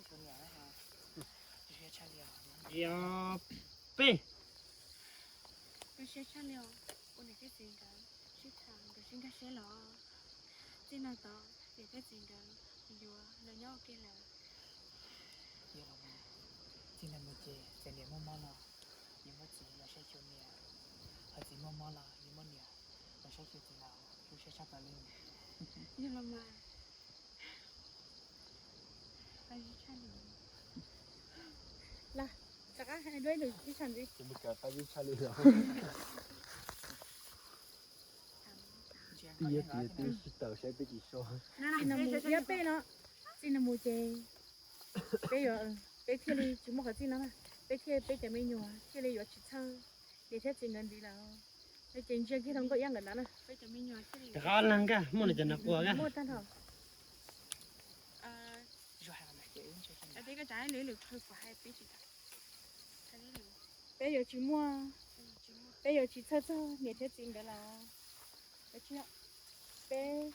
Ib, ob, peb. Nkawd siab tshaj li os, ua niam thiab txiv nkawd sib tham nkawd sib nkag Teb los, txij no tod niam thiab txiv nkawd yuav los nyob ua ke lawm. Yog los mas, txij no mus ces txawm niam muaj mob los yuav muab txiv los saib xyuas niam, ho txiv muaj mob los yuav muab niam los saib xyuas txiv lawm, zoo siab tshaj plaws li. Yog los mas. Rov qab hais dua ib lus ib tsam ntxiv. Txij no mus, yog peb no, txij no mus ces peb yuav, peb thiaj li tsis muaj qhov txij no na, peb thiaj, peb cov me nyuam thiaj li yuav tsis txhawj niam thiab txiv nkawd ntxiv lawm. Ces ntsia kiag rau Nkauj Iab nkawd ntawd na. Rov qab leeg nkaj muaj li cas nws quas nkaj. Muaj tag nrho. Peb yuav tsis muaj, peb yuav tsis txhawj txog niam thiab txiv nkawd lawm. Peb,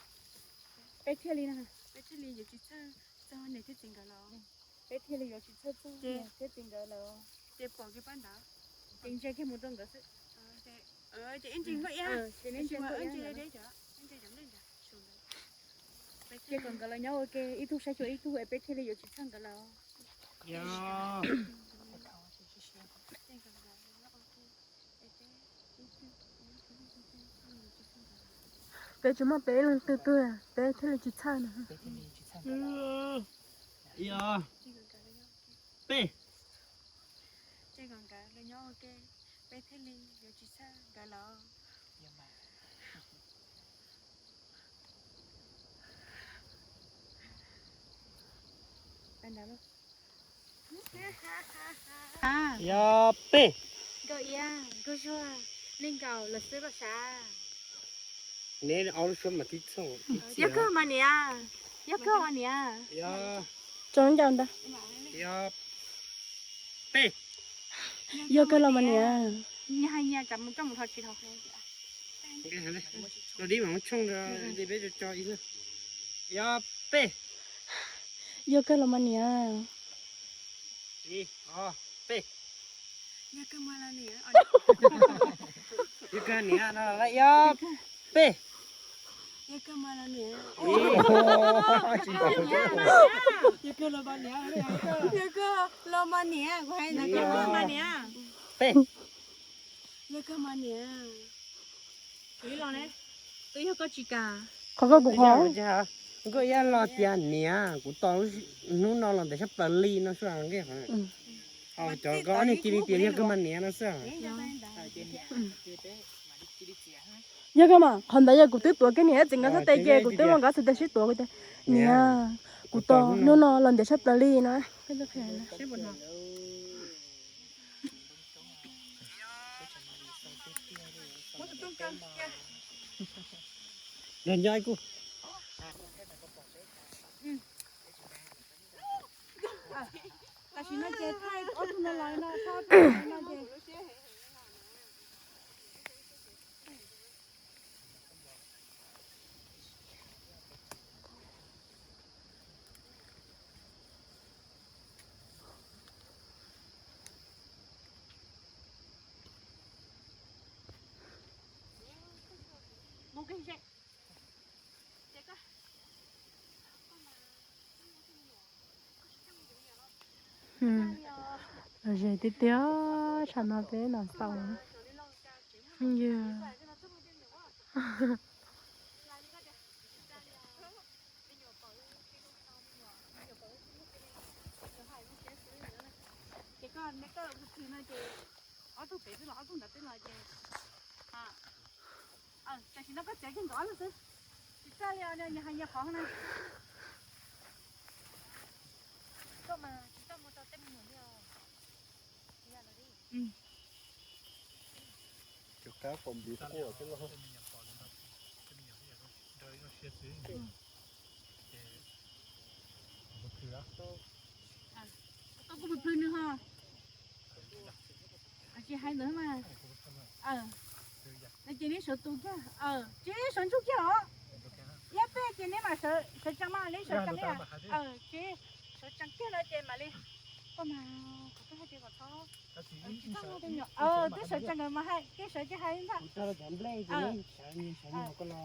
peb thiaj li na, peb thiaj li yuav tsis txhawj txog niam thiab txiv nkawd lawm. Peb thiaj li yuav tsis txhawj txog niam thiab txiv nkawd lawm. Ces pom kiag pab ntawd, ces ntsia kiag mus rau nkawd xwb. Ces ib ntsis Nkauj Iab, ces kom nkawd los nyob ua ke, ib tug saib xyuas ib tug es peb thiaj li yuav tsis txhawj nkawd lawm. Peb tsis muaj peb ib leeg twg twg, peb thiaj li tsis txhawj na. Yog peb, ces kom nkawd los nyob ua ke, peb thiaj li yuav tsis txhawj nkawd lawm. Yog peb, Nkauj Iab, Nkauj Zuag, nej nkaum los xwb los sav. Neb ob lub suab mas tib txhooj. Yog kawg mas niam, yog kawg mas niam. Tso ncauj ntag. Yog peb, yog kawg los mas niam. Los dib mam muab tshooj rau peb tso ib. Yog peb, yog kawg los mas niam. Peb, yog kawg niam no, yog peb, yog kawg los mas niam, yog kawg los mas niam, kuv hais yog kawg mas niam, peb, yog kawg mas niam. Twb yog koj tsis kam, qhov koj kuv qhov. Nkauj Iab los tias niam, kuv tos hnub no los ntev tshaj plaws li no xwb. Cov nkauj ob niag cia li tias yog kawg mas niam no xwb. Yog kawg mas, qhov ntawd yog kuv twb tuav kiag niam txiv nkawd txhais tes ces kuv twb muab nkawd txhais tes sib tuav, kuv tias niam, kuv tos hnub no los ntev tshaj plaws li no. Los nyob ib kuj. Tam sim no ces thaij ob tug no los no, thaij ob tug no ces Los ze tiag tiag, tsam no peb los tau. Yog ces koj, koj tus twg no ces ob tug pem twb los, ob tug ntawd twb los ces, tam sim no koj txiav kiag nkawd ob leeg xwb, tsis txawj li os, nyias hais nyias qhov na. Koj mas tsis txawj mus rau tej me nyuam li os. Cov kab pom npiv quaj xwb los. Koj kuj plhws plhws nws ho. Tsis hais ntawd mas. No ces neb sawv tu kiag, ces neb sawv ntsug kiag os. Yog peb ces neb mas sawv tsees mas, neb sawv tsees li. Ces sawv tsees kiag no ces mam li Koj mas kuv twb hais tias kom txhob, twb sawv tsees nkawd mas hais, twb sawv tsees hais ntag.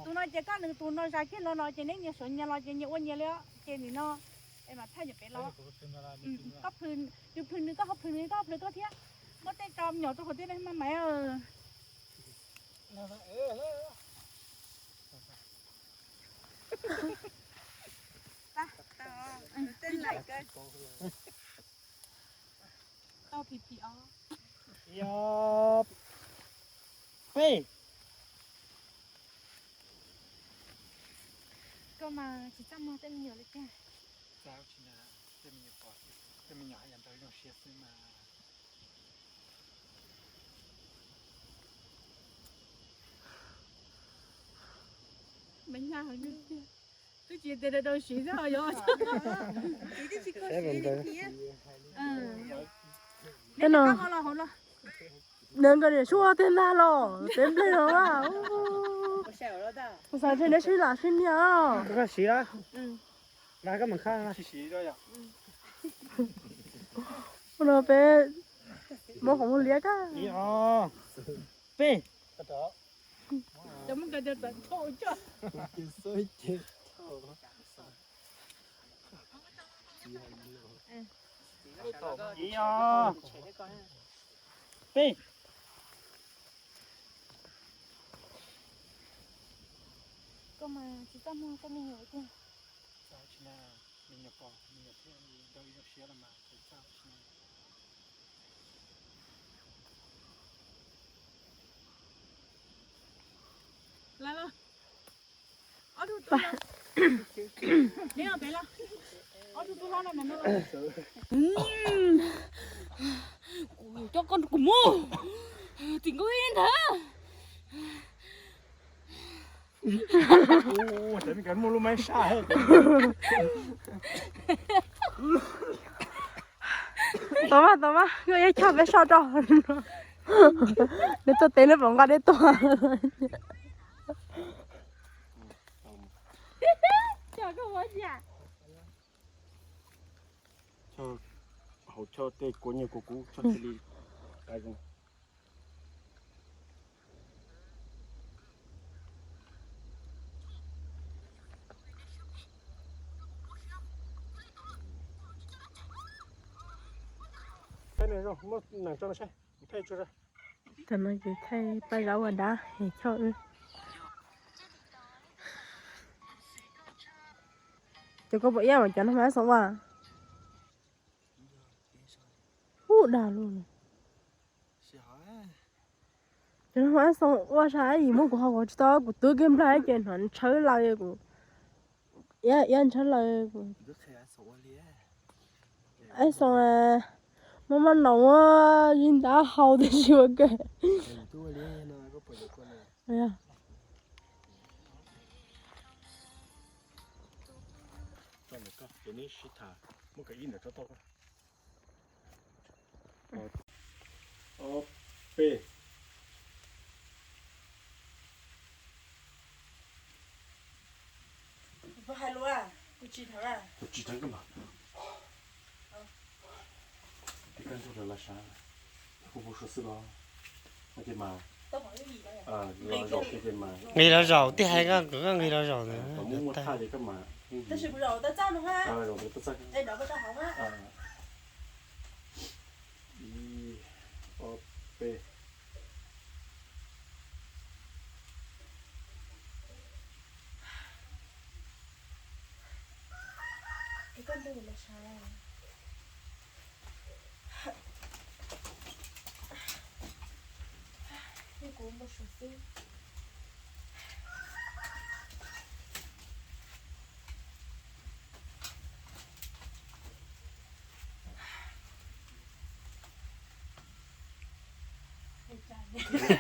Tus no ces koj nws tus no zais kiag no no ces neb nyias sawv nyias los ces nyias ua nyias li os. Ces nim no es mam thaij nyuam pem los. Koj plhws, yus plhws nws koj ho plhws nws koj ho plhws koj thiab. Muab tej tso me nyuam rau hauv tej maj maiv. Tau phim phim os. Peb. Koj mas tsis txaj muag tej me nyuam li tiag. Txaj tsis na, tej me nyuam pom, tej me nyuam haj yam nrog zoo siab xwb mas. Me nyuam twb tsis tias rau siv xwb yog. Tej no, nkawd niam suab tej ntag los tev nplej los. Xav ntshe neb sib lam sib nias. Siv lawm. Ua no peb muab qhov muag liab kab. Peb. Ib, ob, peb. Koj mas tsis txaj muag koj me nyuam tiag. Txaj tsis na, me nyuam pom me nyuam thiaj nrog zoo siab los mas txaj tsis na. Kuv coj koj rau kuv mus tim nkauj ib ntag. Tau mas, tau mas, nkauj ib choj peb soj rau. Neb tuaj teb neb puas nqa dej tuaj. Hauv choj tej kua nyiaj kua kub choj cia li qab zoo. Thaij neeg zoo, muaj neeg tso no saib, thaij tsuag. Tam no ces thaij paj zaub ua dab es choj wb. Cov koj puas iab mas cov no mas xoom ua. Ub dag luj. Cov no mas xoom ua saib yim muab kuv ho kuv tsis tau kuv twb kiag nplog ces hnov ntshawb laws kuv. Iab iab ntshawb laws kuv. Aib xoom, maj maj no ua li ntab hau tab sis ua ke. Ob, peb. Kuv tsis thab koj mas. Koj nrug lawv los sav, kuv npau suav xwb los. Ua ces mas, los zaum ces mas. Nqis los zaum, twb hais koj kom koj nqis los zaum ntawd. Kom muaj muaj thaj ces koj mas. Tab sis kuv zaum tau txaj no ha. Zaum tau txaj. Ib, ob, peb.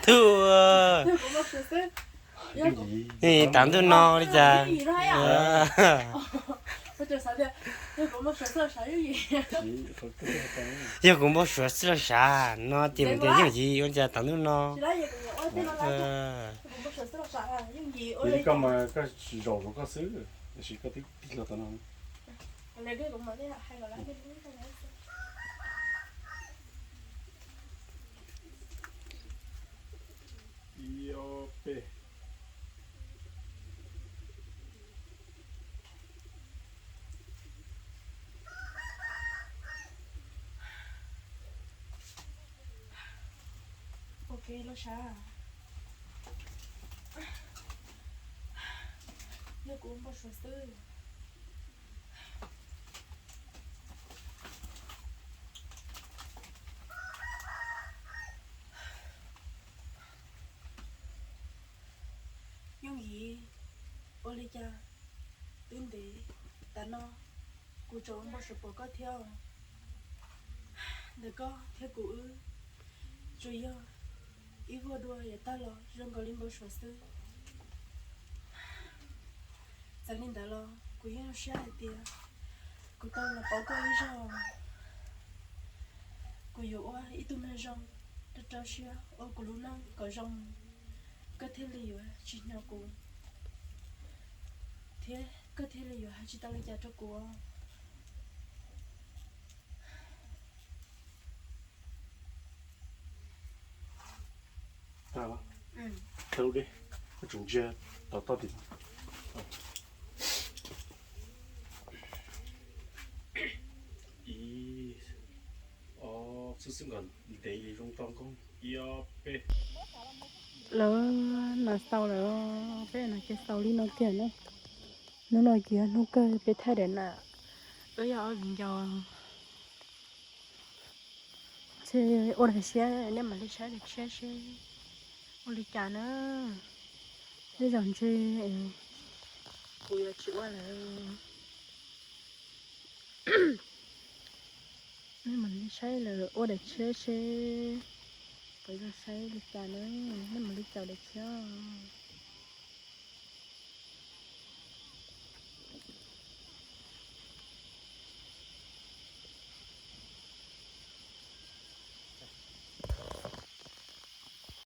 Tub, tav ntuj no li cas? Yog kuv npau suav xwb los sav no ces tias yooj yim ua cas tav ntuj no. Koj mas koj zaum zaum koj xwb, tiam sis koj twb tig los tau no. Ib ob peb. Ok, los sav. Yog kuv npau suav xwb. Yooj yim, ua li cas twb ntev tas no kuv tseem npau suav pom koj thiab. Ntawm koj thiab kuv wb tsuas yog ib vuag dua yav tag los zoo nkaus li npau suav xwb. Txawm li ntawd los kuv yeej zoo siab hais tias kuv tau los pom koj ib zaug. Kuv yuav ua ib tug neeg zoo, rau rau siab ua kuv lub neej kom zoo, koj thiaj li yuav tsis hnyo kuv, thiab koj thiaj li yuav hais tsis tau li cas rau kuv. Tau lub dej, koj tsum ntsia tom toj tim no. Ib, ob, xwb xwb nkaus ntev zoo tau nkauj ib ob peb. Lawv nas xaus lawm, peb nas ces xaus li no kiag na. Hnub no ces yog hnub kawg peb thaij daim nas, wb yog ob viv ncaus. Ntshe ua daim tshiab, nej mam li saib daim tshiab seb ua li cas na. Tej zaum ntshe kuv yuav tsis ua lawm. Nej mam li saib lawm ua daim tshiab seb kuv yuav saib li cas na. Nej mam li caum daim tshiab.